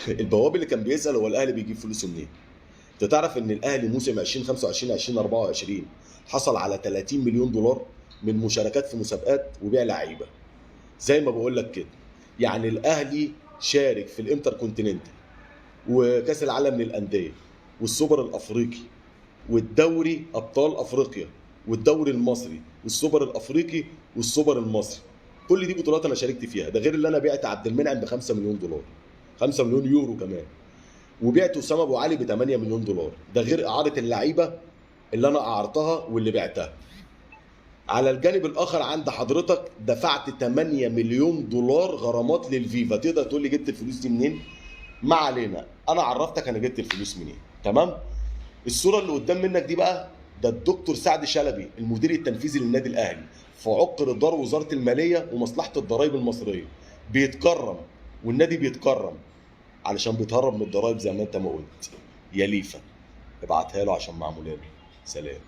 البواب اللي كان بيسال هو الاهلي بيجيب فلوسه منين؟ انت تعرف ان الاهلي موسم 2025 2024 حصل على 30 مليون دولار من مشاركات في مسابقات وبيع لعيبة. زي ما بقول لك كده، يعني الاهلي شارك في الانتركونتيننتال وكاس العالم للاندية والسوبر الافريقي والدوري ابطال افريقيا والدوري المصري والسوبر الافريقي والسوبر المصري. كل دي بطولات انا شاركت فيها، ده غير اللي انا بعت عبد المنعم ب 5 مليون دولار، 5 مليون يورو كمان، وبعت اسامة ابو علي ب 8 مليون دولار، ده غير اعاره اللعيبة اللي انا اعرتها واللي بعتها. على الجانب الاخر عند حضرتك دفعت 8 مليون دولار غرامات للفيفا. تقدر تقول لي جبت الفلوس دي منين؟ ما علينا، انا عرفتك انا جبت الفلوس منين. تمام؟ الصورة اللي قدام منك دي بقى ده الدكتور سعد شلبي المدير التنفيذي للنادي الاهلي في عقر دار وزارة المالية ومصلحه الضرائب المصرية، بيتكرم والنادي بيتكرم علشان بيتهرب من الضرائب زي ما انت ما قلت يا ليفا. ابعتها له عشان معمولة له. سلام.